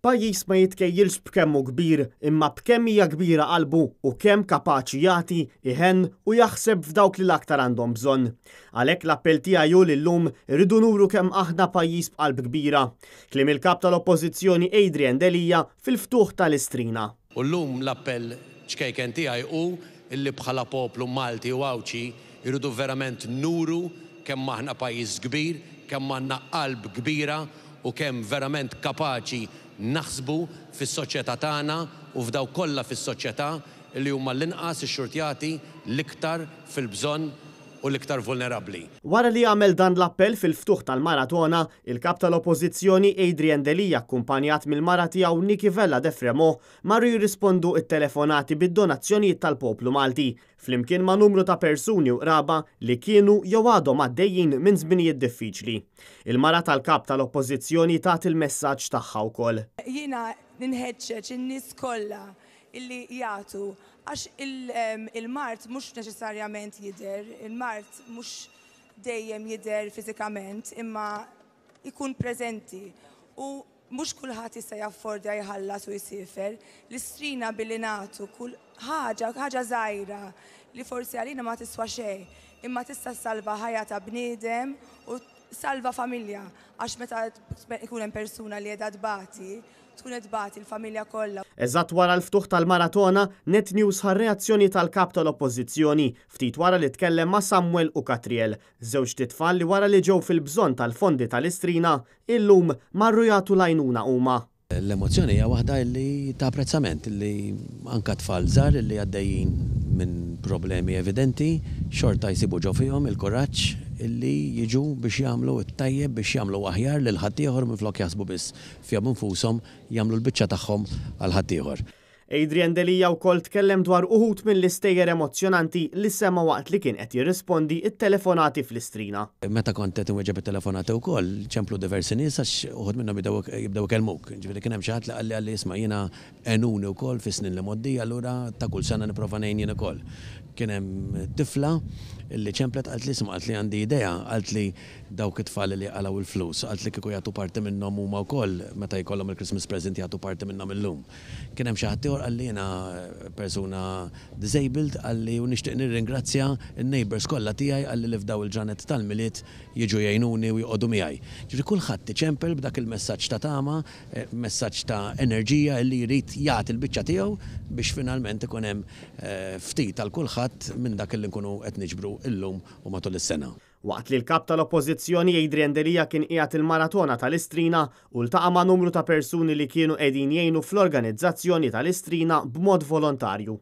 Pajjiż ma jitkejjilx b'kemm hu kbir, imma b'kemm hija kbira qalbu u kemm kapaċi jagħti, iħenn u jaħseb f'dawk li l-aktar għandhom bżonn. Għalhekk l-appell tiegħi hu li llum irridu nuru kemm aħna pajjiż b'qalb kbira. Kliem il-Kap tal-Oppożizzjoni Adrian Delia fil-ftuħ tal-Istrina. U llum l-appell ċkejken tiegħi hu illi bħala poplu Malti u Għawdxi rridu verament nuru kemm aħna pajjiż kbir, kemm għandna qalb kbira u kemm verament kapaċi naħsbu fis-soċjetà tagħna u f'dawk kollha fis-soċjetà li huma l-inqas ixxurtjati, l-iktar fil-bżonn u l-iktar vulnerabbli. Wara li għamel dan l-appell fil-ftuħ tal-maratona, il-Kap tal-Oppożizzjoni Adrian Delia akkumpanjat mill-mara tiegħu Nikki Vella de Fremaux marru jirrispondu t-telefonati bid-donazzjonijiet tal-poplu Malti flimkien ma' numru ta' persuni u qraba li kienu jew għadhom għaddejjin minn żminijiet diffiċli. Il-mara tal-Kap tal-Oppożizzjoni tat il-messaġġ tagħha wkoll. Jiena nħeġġeġ in-nies kollha illi jagħtu għax il-mard mhux neċessarjament jidher, il-mard mhux dejjem jidher fiżikament imma jkun preżenti u Mhux kulħadd jista' jaffordja jħallas u jsiefer. L-Istrina billi nagħtu kull ħaġa, ħaġa żgħira li forsi għalina ma tiswa xejn, imma tista' ssalva ħajja ta' bniedem u ssalva familja għax meta jkun hemm persuna li qiegħda tbati, tkun qed tbati l-familja kollha. Eżatt wara l-ftuħ tal-maratona, Net News ħa r-reazzjoni tal-Kap tal-Oppożizzjoni, ftit wara li tkellem ma' Samuel u Katriel, żewġt itfal li wara li ġew fil-bżonn tal-fondi tal-Istrina, Illum marru jagħtu l-għajnuna huma. L-emozzjoni hija waħda li ta' apprezzament li anke tfal żgħar li għaddejjin minn problemi evidenti xorta jsibu ġo fihom il-kuraġġ li jiġu biex jagħmlu t-tajjeb biex jagħmlu aħjar lil ħaddieħor minflok jaħsbu biss fihom infushom jagħmlu l-biċċa tagħhom għal ħaddieħor. Adrian Delia wkoll tkellem dwar uħud mill-istejjer emozzjonanti li sema' waqt li kien qed jirrispondi t-telefonati fl-Istrina. Meta kont qed inwieġeb it-telefonati wkoll, ċemplu diversi nies għax uħud minnhom jibdew jibdew ikellmuk. Ġifieri kien hemm xi ħadd li qalli qalli isma' jiena għenuni wkoll fis-snin l-imgħoddija allura ta' kull sena nipprova ngħin jien ukoll. Kien hemm tifla li ċemplet qaltli isma' qaltli għandi idea, qaltli dawk it-tfal li jaqalgħu l-flus, qaltli kieku jagħtu parti minnhom huma wkoll meta jkollhom il-Christmas present jagħtu parti minnhom illum. Kien hemm xi ħadd ieħor qalli jiena persuna disabled qalli u nixtieq nirringrazzja n-neighbours kollha tiegħi qalli li f'dawn il-ġranet tal-Milied jiġu jgħinuni u joqogħdu miegħi. Ġifieri kulħadd iċempel b'dak il-messaġġ ta' tama, messaġġ ta' enerġija illi jrid jagħti l-biċċa tiegħu biex finalment ikun hemm ftit għal kulħadd minn dak illi nkunu qed niġbru illum u matul is-sena. Waqt li l-Kap tal-Oppożizzjoni Adrian Delia kien qiegħed il-maratona tal-Istrina u ltaqa' ma' numru ta' persuni li kienu qegħdin jgħinu fl-organizzazzjoni tal-Istrina b'mod volontarju.